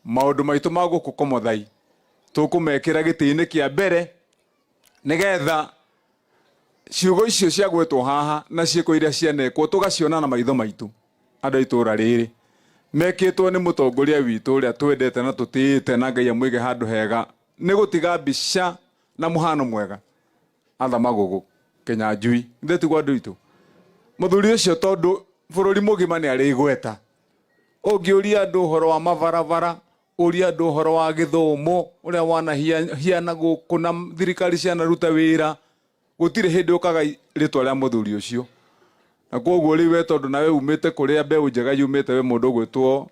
Maũndũ maitũ ma gũkũ Komothai tũkũmekĩra gĩtĩ-inĩ kĩa mbere nĩgetha ciugo icio ciagwetwo haha na ciĩko iria cianekwo tũgaciona na maitho maitũ. Andũ a itũũra rĩrĩ mekĩtwo nĩ mũtongoria witũ ũrĩa twendete na tũtĩĩte na Ngai amũige handũ hega nĩ gũtiga mbica na mũhano mwega. Arthur Magogo Kĩnyanjui, ithe tiguo andũ aitũ? Mũthuri ũcio tondũ bũrũri mũgima nĩ arĩ igweta, ũngĩũria andũ ũhoro wa mabarabara, ũrie andũ ũhoro wa gĩthomo ũrĩa wanahiana gũkũ na thirikari cianaruta wĩra, gũtirĩ hĩndĩ ũkaga rĩtwa rĩa mũthuri ũcio. Na kwoguo rĩu we tondũ nawe umĩte kũrĩa mbeũ njega yumĩte we mũndũ ũgwĩtwo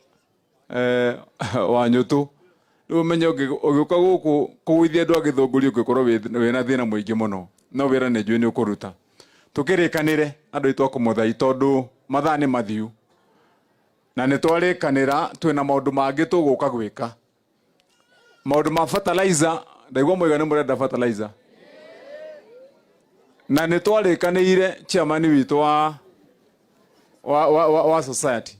eh, Wanyũtũ, rĩu ũmenye ũgĩũka gũkũ kũgũithia andũ a Gĩthũngũri ũngĩkorwo wĩna thĩna mũingĩ mũno, no wĩra nĩ njũĩ nĩ ũkũruta. Tũkĩrĩkanĩre andũ aitũ a Kũmũthai tondũ mathaa nĩ mathiu na nĩ twarĩkanĩra twĩna maũndũ mangĩ tũgũka gwĩka. Maũndũ ma fertilizer, ndaigua mwaiga nĩ mũrenda fertilizer. Na nĩ twarĩkanĩire chairman witũ wa society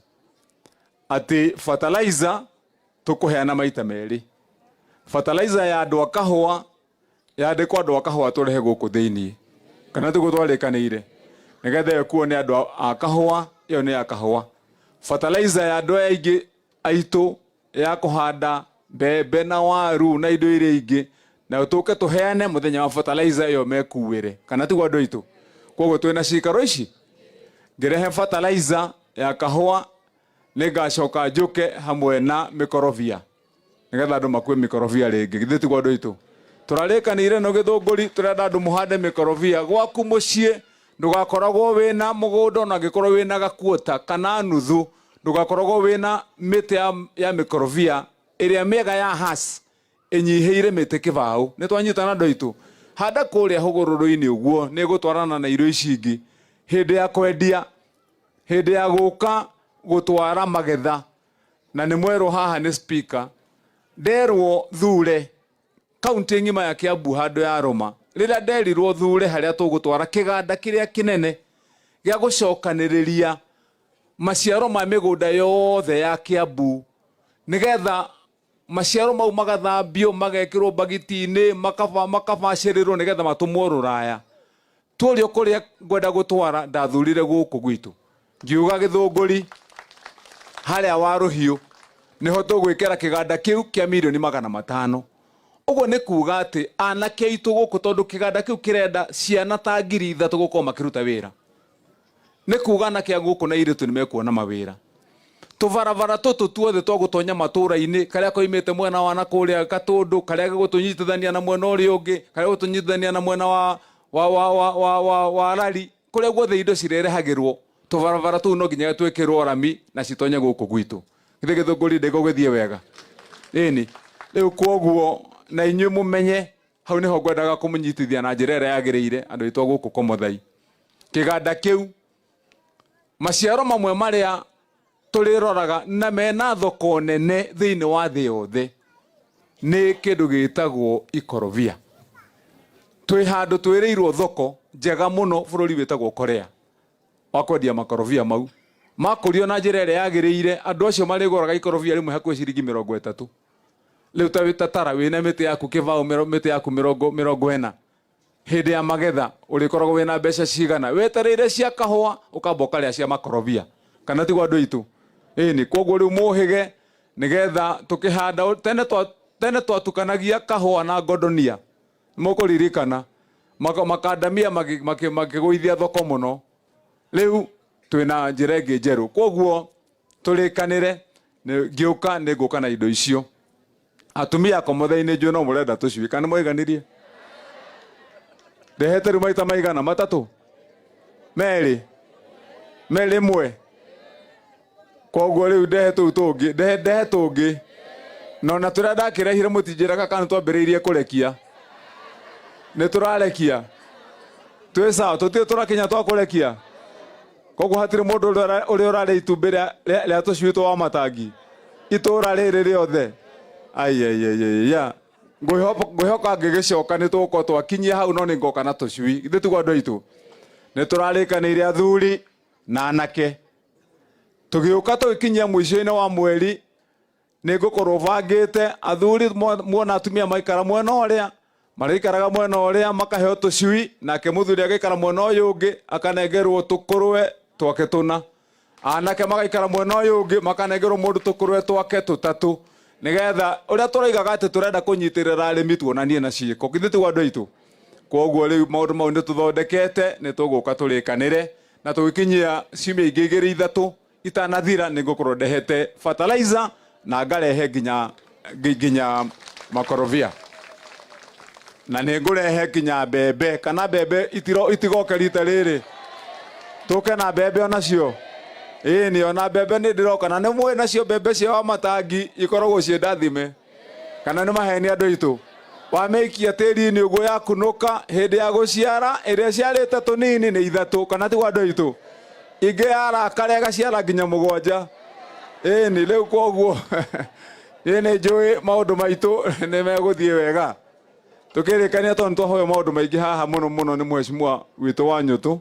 atĩ fertilizer tũkũheana maita merĩ. Fertilizer ya andũ a kahũa yandĩkwo andũ a kahũa tũrehe gũkũ thĩinĩ, kana tiguo twarĩkanĩire? Nĩgetha ĩkuo nĩ andũ a kahũa, ĩyo nĩ ya kahũa. Fertilizer ya andũ aya aingĩ aitũ ya kũhanda mbembe na waru na indo iria ingĩ, nayo tũke tũheane mũthenya wa fertilizer ĩyo mekuĩre, kana tiguo andũ aitũ? Koguo twĩna cikaro ici, ngĩrehe fertilizer ya kahũa nĩngacoka njũke hamwe na mĩkorobia nĩgetha andũ makue mĩkorobia rĩngĩ. Githĩ tiguo andũ aitũ? Tũrarĩkanĩire no Gĩthũngũri, tũrenda andũ mũhande mĩkorobia gwaku mũciĩ. Ndũgakoragwo wĩna mũgũnda ona angĩkorwo wĩna gakuota kana nuthu, ndũgakoragwo wĩna mĩtĩ ya mĩkorobia ĩrĩa mĩega ya Hass ĩnyihĩire mĩtĩ kĩbaũ. Nĩ twanyitana andũ aitũ? Handa kũrĩa hũgũrũrũ-inĩ ũguo, nĩ ĩgũtwarana na irio ici ingĩ. Hĩndĩ ya kwendia, hĩndĩ ya gũka gũtwara magetha, na nĩ mwerwo haha nĩ speaker, nderwo thure kaunti ng'ima ya Kiambu handũ ya Roma, rĩrĩa nderirwo thure harĩa tũgũtwara kĩganda kĩrĩa kĩnene gĩa gũcokanĩrĩria maciaro ma mĩgũnda yothe ya Kiambu, nĩgetha maciaro mau magathambio, magekĩrwo mbagiti-inĩ, makabacĩrĩrwo nĩgetha matũmwo rũraya. Tuorio kũrĩa ngwenda gũtwara, ndathurire gũkũ gwitũ. Ngiuga Gĩthũngũri harĩa wa Rũhiũ nĩho tũgwĩkĩra kĩganda kĩu kĩa mirioni 500. Ũguo nĩ kuga atĩ anake aitũ gũkũ, tondũ kĩganda kĩu kĩrenda ciana ta 3,000 gũkorwo makĩruta wĩra, nĩ kuga anake a gũkũ na airĩtu nĩ mekuona mawĩra. Tũbarabara tũtũ tuothe twa gũtonya matũũra-inĩ, karĩa koimĩte mwena wa na kũrĩa Gatũndũ, karĩa gegũtũnyitithania na mwena ũrĩa ũngĩ, karĩa gegũtũnyitithania na mwena wa Rari, kũrĩa guothe indo cirerehagĩrwo, tũbarabara tũu no nginya twĩkĩrwo rami na citonye gũkũ gwitũ. Githĩ Gĩthũngũri ndĩgũgĩthiĩ wega? Ĩni. Rĩu kwoguo na inyuĩ mũmenye hau nĩho ngwendaga kũmũnyitithia na njĩra ĩrĩa yagĩrĩire andũ aitũ a gũkũ Komothai. Kĩganda kĩu, maciaro mamwe marĩa tũrĩroraga na mena thoko nene thĩinĩ wa thĩ yothe nĩ kĩndũ gĩtagwo ikorobia. Twĩ handũ twĩrĩirwo thoko njega mũno bũrũri wĩtagwo Korea wa kwendia makorobia mau. Makũrio na njĩra ĩrĩa yagĩrĩire, andũ acio marĩgũraga ikorobia rĩmwe hakuhĩ ciringi 30. Rĩu ta wĩ tatara wĩna mĩtĩ yaku kĩbaũ, mĩtĩ yaku 40, hĩndĩ ya magetha ũrĩkoragwo wĩna mbeca cigana? Wetereire cia kahũa ũkamba ũkarĩa cia makorobia, kana tiguo andũ aitũ? Ĩni. Koguo rĩu mũhĩge nĩgetha tũkĩhanda. Tene tene twatukanagia kahũa na ngodonia, mũkũririkana makandamia makĩgũithia thoko mũno. Rĩu twĩna njĩra ĩngĩ njerũ, koguo tũrĩkanĩre ngĩũka nĩ ngũka na indo icio. Atumia a Komothai-inĩ njũĩ no mũrenda tũcui, kana nĩ mwaiganirie? Ndehete rĩu maita maigana? Matatũ, merĩ, merĩ, rĩmwe. Koguo rĩu ndehe tũu tũngĩ, ndehe tũngĩ. Na ona tũrĩa ndakĩrehire mũtinjĩraga kana twambĩrĩirie kũrekia. Nĩ tũrarekia. Twĩ sawa, tũtirĩ tũrakinya twa kũrekia. Koguo hatirĩ mũndũ ũrĩa ũrarĩa itumbĩ rĩa tũcui twa matangi itũra rĩrĩ rĩothe. Aiaiaiya, ngwĩhoka ngĩgĩcoka nĩ tũgũkorwo twakinyia hau, no nĩ ngoka na tũcui. Githĩ tiguo andũ aitũ? Nĩ tũrarĩkanĩire athuri na anake, tũgĩũka tũgĩkinyia mũico-inĩ wa mweri. Nĩ ngũkorwo bangĩte athuri muona atumia maikara mwena ũrĩa marĩikaraga mwena ũrĩa makaheo tũcui, nake mũthuri agĩikara mwena ũyũ ũngĩ akanengerwo tũkũrwe twake tũna, anake magaikara mwena ũyũ ũngĩ makanengerwo mũndũ tũkũrwe twake tũtatũ, nĩgetha ũrĩa tũroigaga atĩ tũrenda kũnyitĩrĩra arĩmi tuonanie na ciĩko. Githĩ tiguo andũ aitũ? Koguo rĩu maũndũ mau nĩ tũthondekete, nĩ tũgũka tũrĩkanĩre na tũgĩkinyia ciumia ingĩ igĩrĩ ithatũ itanathira nĩ ngũkorwo ndehete fertilizer na ngarehe nginya makorobia, na nĩ ngũrehe nginya mbembe. Kana mbembe itigoke rita rĩrĩ, tũke na mbembe onacio. Ĩĩ, ona mbembe nĩ ndĩroka, na nĩ mũĩ nacio mbembe cia Wamatangi ikoragwo ciĩ ndathime, kana nĩ maheni andũ aitũ? Wamĩikia tĩri-inĩ ũguo yakunũka, hĩndĩ ya gũciara ĩrĩa ĩciarĩte tũnini nĩ ithatũ, kana tiguo andũ aitũ? Ingĩ yarakara ĩgaciara nginya mũgwanja. Ĩni rĩu koguo niĩ nĩ njũĩ maũndũ maitũ nĩ megũthiĩ wega. Tũkĩrĩkania, tondũ nĩ twahoya maũndũ maingĩ haha mũno mũno nĩ mheshimiwa witũ wa Nyũtũ,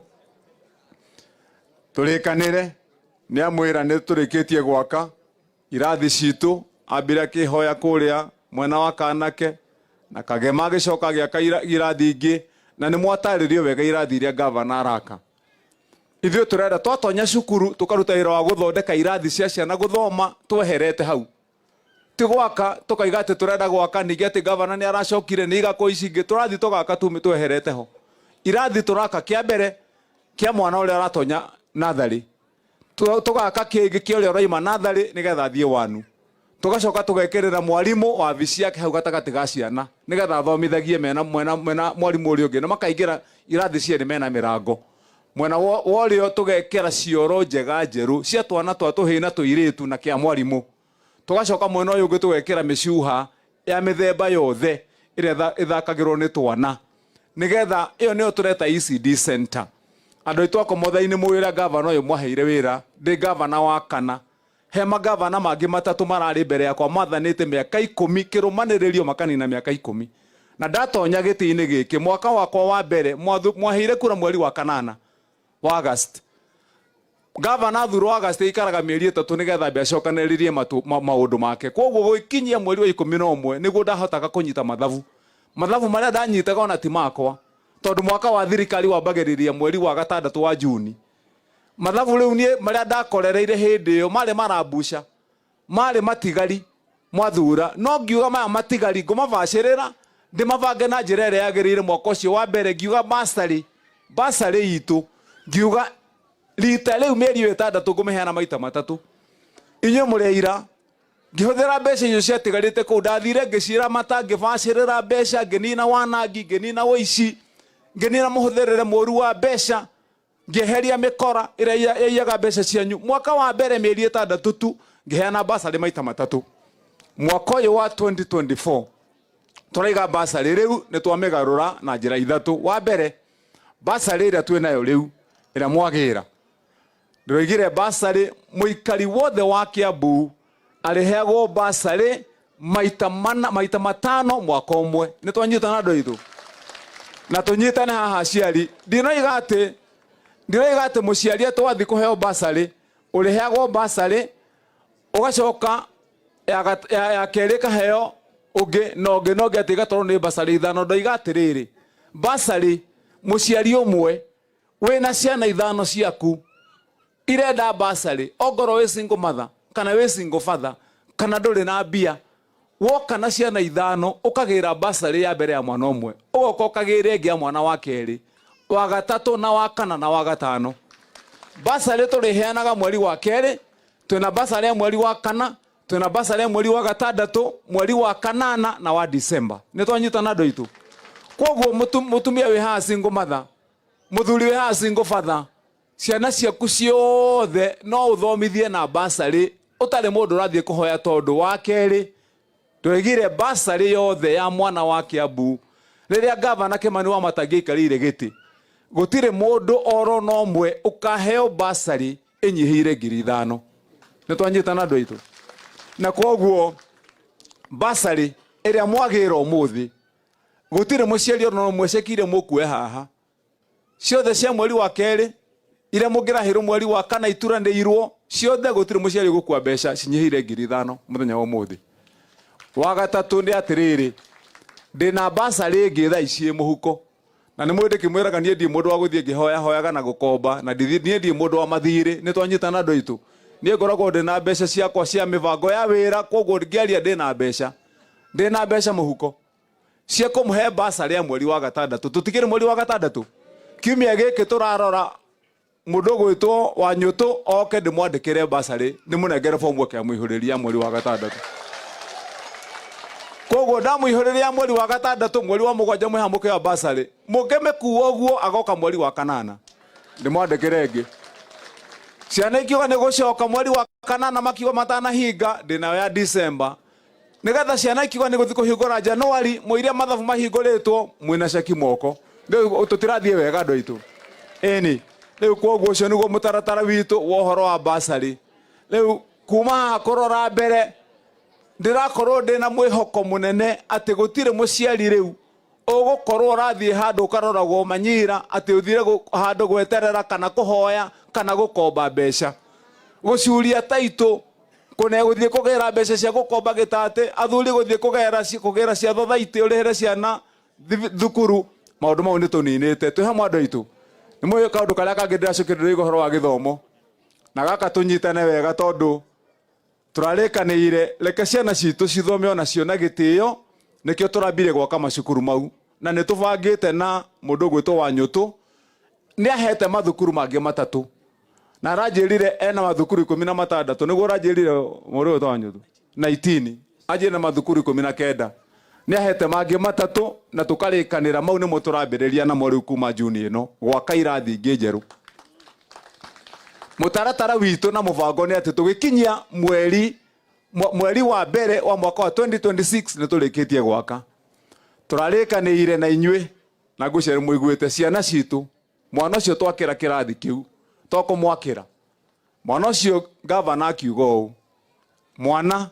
tũrĩkanĩre. Nĩ amwĩra nĩ tũrĩkĩtie gwaka irathi citũ, ambire akĩhoya kũrĩa mwena wa Kanake na Kagema, agĩcoka agĩaka irathi ingĩ, na nĩ mwatarĩrio wega irathi iria gavana araka. Ithuĩ tũrenda twatonya cukuru tũkaruta wĩra wa gũthondeka irathi cia ciana gũthoma tweherete hau, ti gwaka tũkaiga atĩ tũrenda gwaka, ningĩ atĩ gavana nĩ aracokire nĩ igakwo ici ingĩ. Tũrathiĩ tũgaka tweherete ho. Irathi tũraka kĩa mbere kĩa mwana ũrĩa aratonya natharĩ, tũgaka kĩngĩ kĩa ũrĩa ũraima natharĩ nĩgetha athiĩ wanu, tũgacoka tũgekĩrĩra mwarimũ wabici yake hau gatagatĩ ga ciana nĩgetha athomithagie mena mwena mwena mwarimũ ũrĩa ũngĩ, na makaingĩra irathi cierĩ mena mĩrango. Mwena wa ũrĩo tũgekĩra cioro njega njerũ cia twana twa tũhĩĩ na tũirĩtu na kĩa mwarimũ. Tũgacoka mwena ũyũ ũngĩ tũgekĩra mĩcuha ya mĩthemba yothe ĩrĩa ĩthakagĩrwo nĩ twana, nĩgetha ĩyo nĩyo tũreta ECD center. Andũ aitũ a Komotha-inĩ, mũĩ ũrĩa gavana ũyũ mwaheire wĩra, ndĩ gavana wa kana. He magavana mangĩ matatũ mararĩ mbere yakwa mathanĩte mĩaka 10 kĩrũmanĩrĩrio, makanina mĩaka 10. Na ndatonya gĩtĩ-inĩ gĩkĩ mwaka wakwa wa mbere, mwaheire kura mweri wa kanana wa August. Gavana athurwo August aikaraga mĩeri 3 nĩgetha ambe acokanĩrĩrie maũndũ make. Koguo gũgĩkinyia mweri wa 11 nĩguo ndahotaga kũnyita mathabu. Mathabu marĩa ndanyitaga ona ti makwa, tondũ mwaka wa thirikari wambagĩrĩria mweri wa gatandatũ wa Juni. Mathabu rĩu niĩ marĩa ndakorereire hĩndĩ ĩyo marĩ marambusha, marĩ matigari mwathura, no ngiuga maya matigari ngũmabacĩrĩra ndĩmabange na njĩra ĩrĩa yagĩrĩire. Mwaka ũcio wa mbere ngiuga basarĩ itũ, ngiuga rita rĩu mĩeri ĩyo 6 ngũmĩheana maita matatũ. Inyuĩ mũrĩ aira, ngĩhũthĩra mbeca icio ciatigarĩte kũu, ndathire ngĩciramata, ngĩbacĩrĩra mbeca, ngĩnina wanangi, ngĩnina ũici, ngĩnina mũhũthĩrĩre mũru wa mbeca, ngĩeheria mĩkora ĩrĩa yaiyaga mbeca cianyu. Mwaka wa mbere mĩeri 6 tu ngĩheana basarĩ maita matatũ. Mwaka ũyũ wa 2024 tũraiga basarĩ rĩu nĩ twamĩgarũra na njĩra ithatũ. Wa mbere, basarĩ ĩrĩa twĩ nayo rĩu ĩrĩa mwagĩra, ndĩroigire basarĩ mũikari wothe wa Kiambu arĩheagwo basarĩ maita mana, maita matano mwaka ũmwe. Nĩ twanyitana andũ aitũ? Na tũnyitane haha aciari. Ndinoiga atĩ mũciari atĩ wathiĩ kũheo basarĩ, ũrĩheagwo basarĩ ũgacoka ya kerĩ ĩkaheo ũngĩ na ũngĩ na ũngĩ, atĩ ĩgatorwo nĩ basarĩ ithano. Ndoiga atĩrĩrĩ, basarĩ mũciari ũmwe wĩna ciana ithano ciaku irenda basarĩ, ongorwo wĩ single mother kana wĩ single father kana ndũrĩ na mbia, woka na ciana ithano ũkagĩra basarĩ ya mbere ya mwana ũmwe, ũgoka ũkagĩra ĩngĩ ya mwana wa kerĩ, wa gatatũ, na wa kana, na wa gatano. Basarĩ tũrĩheanaga mweri wa kerĩ, twĩna basarĩ ya mweri wa kana, twĩna basarĩ ya mweri wa gatandatũ, mweri wa kanana na wa Disemba. Nĩ twanyitana andũ aitũ? Koguo mũtumia wĩ haha single mother, mũthuri wĩ haha single father, ciana ciaku ciothe no ũthomithie na basarĩ ũtarĩ mũndũ ũrathiĩ kũhoya, tondũ wa kerĩ tũigire basarĩ yothe ya mwana wa Kiambu. Rĩrĩa gavana Kimani Wamatangi aikarĩire gĩtĩ, gũtirĩ mũndũ oro na ũmwe ũkaheo basarĩ ĩnyihĩire 5,000. Nĩ twanyitana andũ aitũ? Na koguo basarĩ ĩrĩa mwagĩra ũmũthĩ, gũtirĩ mũciari ona ũmwe cekire mũkue haha, ciothe cia mweri wa kerĩ iria mũngĩrahĩrwo mweri wa kana ituranĩirwo. Ciothe gũtirĩ mũciari ũgũkua mbeca cinyihĩire 5,000 mũthenya wa ũmũthĩ. Wa gatatũ nĩ atĩrĩrĩ, ndĩna bursary ĩngĩ thaa ici ĩ mũhuko. Na nĩ mũĩ ndĩkĩmwĩraga niĩ ndirĩ mũndũ wa gũthiĩ ngĩhoyahoyaga na gũkomba, na niĩ ndirĩ mũndũ wa mathirĩ, nĩ twanyitana andũ aitũ. Niĩ ngoragwo ndĩna mbeca ciakwa cia mĩbango ya wĩra, koguo ngĩaria ndĩna mbeca. Ndĩna mbeca mũhuko cia kũmũhe bursary ya mweri wa gatandatũ. Tũtikĩrĩ mweri wa gatandatũ? Kiumia gĩkĩ tũrarora mũndũ ũgwĩtwo Wanyũtũ oke ndĩmwandĩkĩre bursary, ndĩmũnengere bomu oke amũihũrĩrie ya mweri wa gatandatũ. Koguo ndamũihũrĩria ya mweri wa gatandatũ, mweri wa mũgwanja mwĩ haha mũkĩoya bursary. Mũngĩmĩkua ũguo agoka mweri wa kanana ndĩmwandĩkĩre ĩngĩ. Ciana ikiuga nĩ gũcoka mweri wa kanana makiuga matanahinga, ndĩnayo ya December. Nĩgetha ciana ikiuga nĩ gũthiĩ kũhingũra Januari, mũiria mathabu mahingũrĩtwo mwĩna ceki moko. Rĩu tũtirathiĩ wega andũ aitũ. Ĩni, rĩu kwoguo ũcio nĩguo mũtaratara witũ wa ũhoro wa bursary. Rĩu kuma haha kũrora mbere, ndĩrakorwo ndĩna mwĩhoko mũnene atĩ gũtirĩ mũciari rĩu ũgũkorwo ũrathiĩ handũ ũkaroragwo manyira atĩ ũthire handũ gweterera kana kũhoya kana gũkomba mbeca. Gũcuria taitũ, kũne gũthiĩ kũgĩra mbeca cia gũkomba gĩtatĩ, athuri gũthiĩ kũgĩra cia thothaitĩ ũrĩhĩre ciana thukuru, maũndũ mau nĩ tũninĩte. Twĩ hamwe andũ aitũ. Nĩ mũĩ kaũndũ karĩa kangĩ ndĩracokire ndĩroiga ũhoro wa gĩthomo. Na gaka tũnyitane wega tondũ tũrarĩkanĩire reke ciana citũ cithome onacio na gĩtĩo, nĩkĩo tũrambire gwaka macukuru mau. Na nĩ tũbangĩte na mũndũ ũgwĩtwo Wanyũtũ, nĩ ahete mathukuru mangĩ matatũ. Na aranjĩrire ena mathukuru 16, nĩguo ũranjĩrire mũndũ ũgwĩtwo Wanyũtũ? 19. Anjĩrire na mathukuru 19. Nĩ ahete mangĩ matatũ na tũkarĩkanĩra mau nĩmo tũrambĩrĩria namo rĩu kuma Juni ĩno gwaka irathi ingĩ njerũ. Mũtaratara witũ na mũbango nĩ atĩ tũgĩkinyia mweri wa mbere wa mwaka wa 2026 nĩ tũrĩkĩtie gwaka. Tũrarĩkanĩire na inyuĩ na ngwĩciria mũiguĩte ciana citũ, mwana ũcio twakĩra kĩrathi kĩu, to kũmwakĩra. Mwana ũcio gavana akiuga ũũ, mwana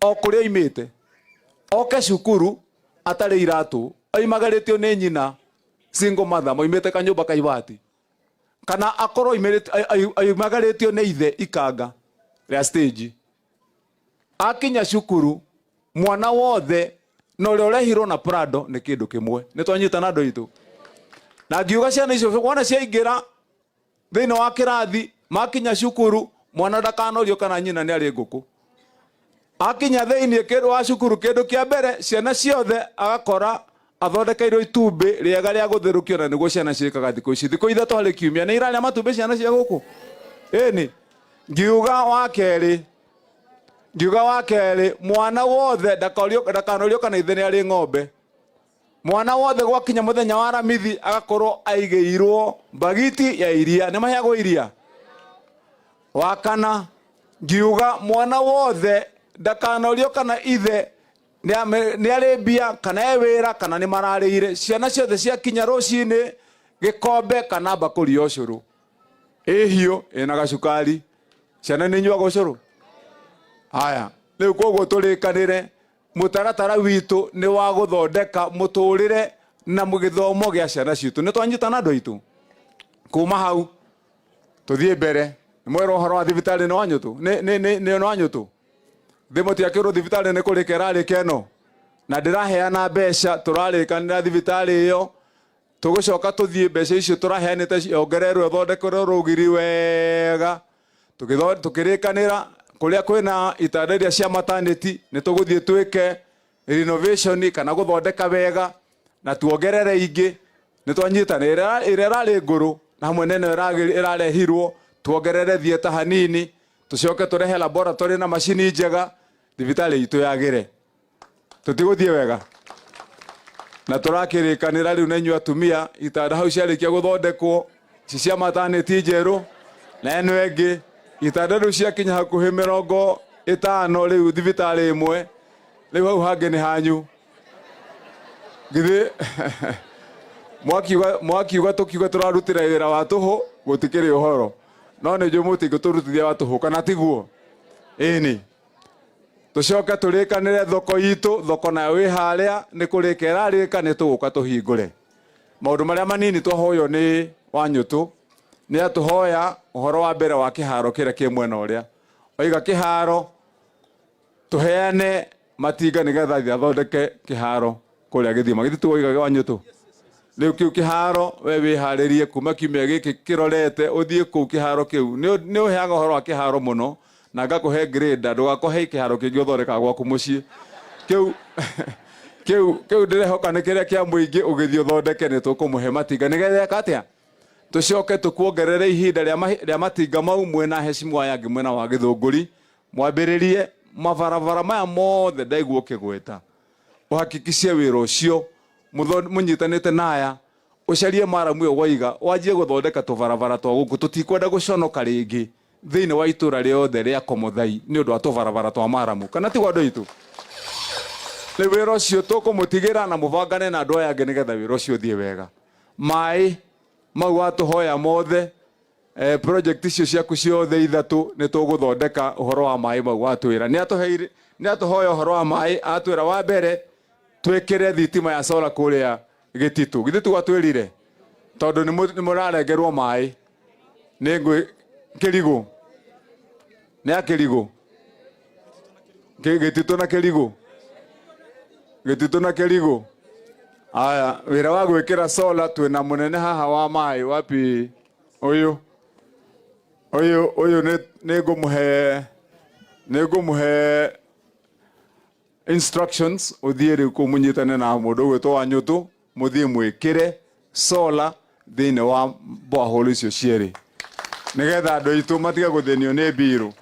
o kũrĩa oimĩte oke cukuru atarĩ iratũ, oimagarĩtio nĩ nyina single mother, moimĩte kanyũmba ka ibati, kana akorwo oimagarĩtio nĩ ithe ikanga rĩa stage. Akinya cukuru mwana wothe na ũrĩa ũrehirwo na Prado nĩ kĩndũ kĩmwe. Nĩ twanyitana andũ aitũ. Na ngiuga ciana icio wona ciaingĩra thĩinĩ wa kĩrathi, makinya cukuru mwana ndakanorio kana nyina nĩ arĩ ngũkũ. Akinya thĩinĩ kĩndũ wa cukuru, kĩndũ kĩa mbere ciana ciothe agakora athondekeirwo itumbĩ rĩega rĩa gũtherũkio, na nĩguo ciana ciĩkaga thikũ ici. Thikũ ithatũ harĩ kiumia nĩ irarĩa matumbĩ ciana cia gũkũ. Ĩni, ngiuga wa kerĩ, ngiuga wa kerĩ, mwana wothe ndakanorio kana ithe nĩ arĩ ng'ombe. Mwana wothe gwakinya mũthenya wa Aramithi agakorwo aigĩirwo mbagiti ya iria. Nĩ maheagwo iria. Wa kana, ngiuga mwana wothe ndakanorio kana ithe nĩ arĩ mbia kana e wĩra kana nĩ mararĩire. Ciana ciothe ciakinya rũcinĩ gĩkombe kana mbakũri ya ũcũrũ ĩhiũ ĩna gacukari. Ciana nĩ inyuaga ũcũrũ? Haya, rĩu koguo tũrĩkanĩre mũtaratara witũ nĩ wa gũthondeka mũtũrĩre na gĩthomo gĩa ciana citũ. Nĩ twanyitana andũ aitũ? Kuma hau tũthiĩ mbere. Nĩ mwerwo ũhoro wa thibitarĩ nĩ Wanyũtũ? Nĩ Wanyũtũ? Thĩ mũtiakĩrwo thibitarĩ nĩ kũrĩka ĩrarĩka ĩno. Na ndĩraheana mbeca tũrarĩkanĩra thibitarĩ ĩyo. Tũgũcoka tũthiĩ mbeca icio tũraheanĩte ciongererwo ĩthondekerwo rũgiri wega. Tũkĩrĩkanĩra kũrĩa kwĩna itanda iria cia maternity nĩ tũgũthiĩ twĩke renovation kana gũthondeka wega na tuongerere ingĩ. Nĩ twanyitana ĩrĩa ĩrarĩ ngũrũ na hamwe na ĩno ĩrarehirwo tuongerere theatre hanini, tũcoke tũrehe laboratory na macini njega, thibitarĩ itũ yagĩre. Tũtigũthiĩ wega? Na tũrakĩrĩkanĩra rĩu na inyuĩ atumia, itanda hau ciarĩkia gũthondekwo, ici cia maternity njerũ na ĩno ĩngĩ, itanda rĩu ciakinya hakuhĩ 50 rĩu thibitarĩ ĩmwe, rĩu hau hangĩ nĩ hanyu. Githĩ mwakiuga tũkiuga tũrarutĩra wĩra wa tũhũ, gũtikĩrĩ ũhoro. No nĩ njũĩ mũtingĩtũrutithia wa tũhũ, kana tiguo? Ĩni. Tũcoke tũrĩkanĩre thoko itũ, thoko nayo ĩ harĩa, nĩ kũrĩka ĩrarĩka, nĩ tũgũka tũhingũre. Maũndũ marĩa manini twahoywo nĩ Wanyũtũ. Nĩ atũhoya ũhoro wa mbere wa kĩharo kĩrĩa kĩ mwena ũrĩa. Oiga kĩharo tũheane matinga nĩgetha athiĩ athondeke kĩharo kũrĩa gĩthima. Githĩ tiguo oiga Wanyũtũ? Rĩu kĩu kĩharo we wĩharĩrie kuma kiumia gĩkĩ kĩrorete ũthiĩ kũu kĩharo kĩu. Nĩ ũheaga ũhoro wa kĩharo mũno na ngakũhe grader ndũgakũhe kĩharo kĩngĩ ũthondekaga gwaku mũciĩ. Kĩu kĩu kĩu ndĩrehoka nĩ kĩrĩa kĩa mũingĩ ũgĩthiĩ ũthondeke nĩ tũkũmũhe matinga nĩgetha eka atĩa? Tũcoke tũkuongerere ihinda rĩa matinga mau mwena hecimu aya angĩ mwena wa Gĩthũngũri mwambĩrĩrie mabarabara maya mothe ndaigua ũkĩgweta. Ũhakikicie wĩra ũcio mũnyitanĩte na aya ũcarie maramu ĩyo waiga wanjie gũthondeka tũbarabara twa gũkũ. Tũtikwenda gũconoka rĩngĩ thĩinĩ wa itũra rĩothe rĩa Komothai nĩ ũndũ wa tũbarabara twa maramu, kana tiguo andũ aitũ? Rĩu wĩra ũcio tũkũmũtigĩra na mũbangane na andũ aya angĩ nĩgetha wĩra ũcio ũthiĩ wega. Maĩ mau watũhoya mothe, project icio ciaku ciothe ithatũ nĩ tũgũthondeka ũhoro wa maĩ mau watwĩra. Nĩ atũheire, nĩ atũhoya ũhoro wa maĩ, atwĩra wa mbere twĩkĩre thitima ya solar kũrĩa Gĩtitũ. Githĩ tiguo atwĩrire? Tondũ nĩ mũrarengerwo maĩ nĩ ngũĩ Kĩrigũ. Nĩ a Kĩrigũ. Gĩtitũ na Kĩrigũ. Gĩtitũ na Kĩrigũ. Aya, wĩra wa gwĩkĩra solar twĩna mũnene haha wa maĩ wapi ũyũ. Ũyũ ũyũ nĩ nĩ ngũmũhe nĩ ngũmũhe instructions ũthiĩ rĩu kũu mũnyitane na mũndũ ũgwĩtwo Wanyũtũ mũthiĩ mwĩkĩre solar thĩinĩ wa borehole icio cierĩ nĩgetha andũ aitũ matige gũthĩnio nĩ mbirũ.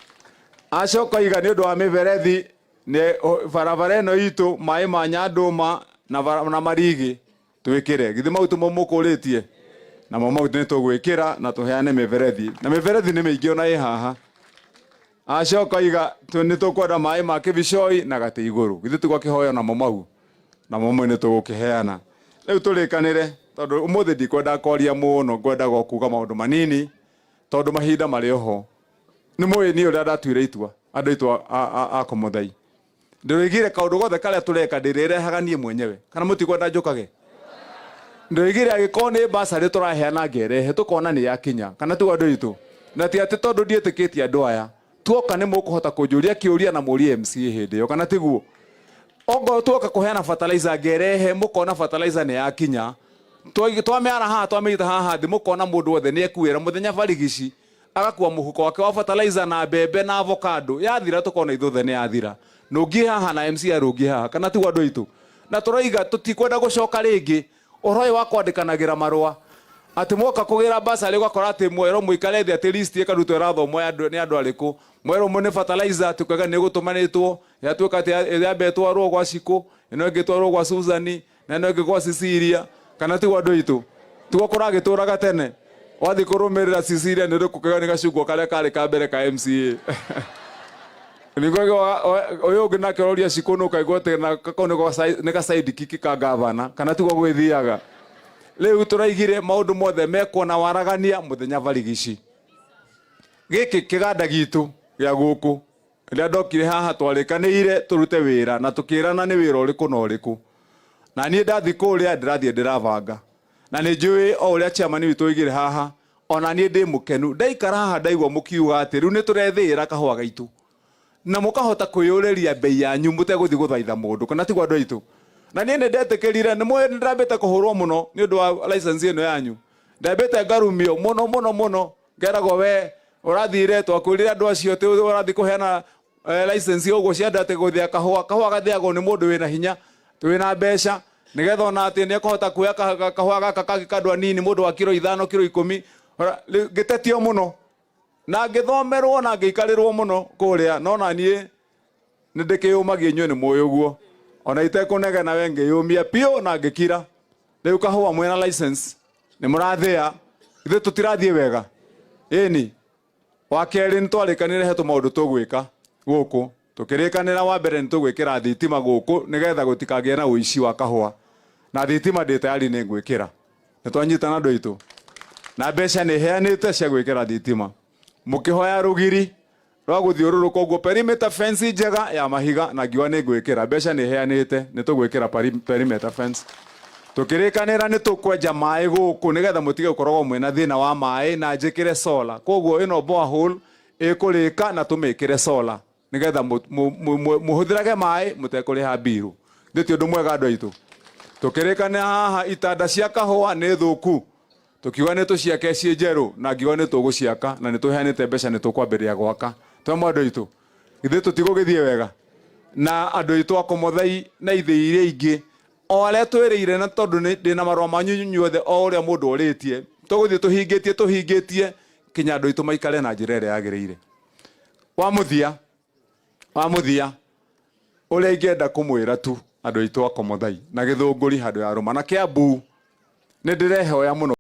Acoka oiga nĩ ũndũ wa mĩberethi nĩ barabara ĩno itũ maĩ ma Nyandũma na, na Marigĩ twĩkĩre. Githĩ mau timo mũkũrĩtie? Namo mau nĩ tũgwĩkĩra na tũheane mĩberethi. Na mĩberethi nĩ mĩingĩ ona ĩ haha. Acoka oiga nĩ tũkwenda maĩ ma Kĩbicoi na Gatĩ Igũrũ. Githĩ tiguo akĩhoya namo mau? Namo mau nĩ tũgũkĩheana. Rĩu tũrĩkanĩre tondũ ũmũthĩ ndikwenda kwaria mũno, ngwendaga o kuga maũndũ manini tondũ mahinda marĩ oho. Nĩ mũĩ niĩ ũrĩa ndatuire itua andũ aitũ a Komothai. Ndĩroigire kaũndũ gothe karĩa tũreka ndĩrĩrehaga niĩ mwenyewe. Kana mũtikwenda njũkage? Ndĩroigire angĩkorwo nĩ bursary tũraheana ngerehe tũkona nĩ yakinya. Kana tiguo andũ aitũ? Na ti atĩ tondũ ndiĩtĩkĩtie andũ aya. Tuoka nĩ mũkũhota kũnjũria kĩũria na mũrie MCA hĩndĩ ĩyo. Kana tiguo? Ongorwo tuoka kũheana fertilizer ngerehe mũkona fertilizer nĩ yakinya. Twamĩara haha twamĩita haha thĩ mũkona mũndũ wothe nĩ ekuĩra mũthenya barigici agakua mũhuko wake wa fertilizer na mbembe na avocado yathira tukona ithuothe nĩ yathira. Nũngiĩ haha na MC arũngiĩ haha kana tiguo andũ aitũ? Na tũroiga tũtikwenda gũcoka rĩngĩ ũhoro ũyũ wa kwandĩkanagĩra marũa atĩ mwoka kũgĩra bursary ũgakora atĩ mwerwo mũikare thĩ atĩ list ĩkarutwo ĩrathomwo ya andũ nĩ andũ arĩkũ, mwerwo nĩ fertilizer atĩ ũkauga nĩ ĩgũtũmanĩtwo yatuĩka atĩ yambe ĩtwarwo gwa Cikũ ĩno ĩngĩ ĩtwarwo gwa Susan na ĩno ĩngĩ gwa Cecilia kana tiguo andũ aitũ? Tiguo kũragĩtũraga tene? Wathiĩ kũrũmĩrĩra Cecilia nĩ ũrĩkũ nĩ gacungwa karĩa karĩ ka mbere ka MCA. Ningĩ ũyũ ũngĩ nake ũroria Cikũ nĩ ũkaigua atĩ kau nĩ ga side kick ka gavana kana tiguo gwĩthiaga? Rĩu tũraigire maũndũ mothe mekwo na waragania mũthenya barigici. Gĩkĩ kĩganda gitũ gĩa gũkũ Rĩrĩa ndokire haha twarĩkanĩire tũrute wĩra na tũkĩrana nĩ wĩra ũrĩkũ na ũrĩkũ. Na niĩ ndathiĩ kũrĩa ndĩrathiĩ ndĩrabanga. Na nĩ njũĩ o ũrĩa chairman witũ oigire haha, ona niĩ ndĩ mũkenu. Ndaikara haha ndaigua mũkiuga atĩ rĩu nĩ tũrethĩĩra kahũa gaitũ. Na mũkahota kwĩyũrĩria mbei yanyu mũtegũthiĩ gũthaitha mũndũ. Kana tiguo andũ aitũ? Na niĩ nĩ ndetĩkĩrire, nĩ mũĩ nĩ ndĩrambĩte kũhũrwo mũno nĩ ũndũ wa license ĩno yanyu. Ndambĩte ngarumio mũno mũno mũno. Ngeragwo we ũrathire twakwĩrire andũ acio atĩ ũrathiĩ kũheana license ũguo cia andũ atĩ gũthĩa kahũa. Kahũa gathĩagwo nĩ mũndũ wĩna hinya, wĩna mbeca nĩgetha ona atĩ nĩ ekũhota kuoya kahũa gaka kangĩ ka andũ anini mũndũ wa kiro ithano kiro ikũmi. Ngĩtetio mũno na ngĩthomerwo na ngĩikarĩrwo mũno kũrĩa no na niĩ nĩ ndĩkĩyũmagia inyuĩ nĩ mũĩ ũguo. Ona itekũnegena we ngĩyũmia biũ na ngĩkira. Rĩu kahũa mwĩna license nĩ mũrathĩa ithuĩ tũtirathiĩ wega. Ĩni wa kerĩ nĩ twarĩkanĩre he tũmaũndũ tũgwĩka gũkũ tũkĩrĩkanĩra wa mbere nĩ tũgwĩkĩra thitima gũkũ nĩgetha gũtikagĩe na ũici wa kahũa na thitima ndĩ tayari nĩ ngwĩkĩra. Nĩ twanyitana andũ aitũ na mbeca nĩ heanĩte cia gwĩkĩra thitima. Mũkĩhoya rũgiri rwa gũthiũrũrũka ũguo perimeter fence njega ya mahiga na ngiuga nĩ ngwĩkĩra mbeca nĩ heanĩte nĩ tũgwĩkĩra perimeter fence. Tukirikanira ni tukwenja maĩ gũkũ nigetha mũtige gũkoragwo mwĩna thĩna wa maĩ na njĩkĩre solar. Koguo ĩno borehole ĩkũrĩka na tũmĩkĩre solar nigetha mũhũthĩrage maĩ mũtekũrĩha mbiru. Thĩ ti ũndũ mwega andũ aitũ. Tukirikanira haha itanda cia kahũa nĩ thũku, tukiuga nĩ tũciake ciĩ njerũ, na ngiuga nĩ tũgũciaka na nĩ tũheanĩte mbeca nĩ tũkwambĩrĩria gwaka. Twemwe andũ aitũ, githĩ tũtigũgĩthiĩ wega na andũ aitũ a Komothai na ithĩi iria ingĩ o arĩa twĩrĩire, na tondũ ndĩna marũa manyu inyuothe o ũrĩa mũndũ orĩtie, tũgũthiĩ tũhingĩtie tũhingĩtie kinya andũ aitũ maikare na njĩra ĩrĩa yagĩrĩire. Wa mũthia, wa mũthia ũrĩa ingĩenda kũmwĩra tu andũ aitũ a Komothai na Gĩthũngũri handũ ya Rũma na Kiambu, nĩ ndĩrehoya mũno.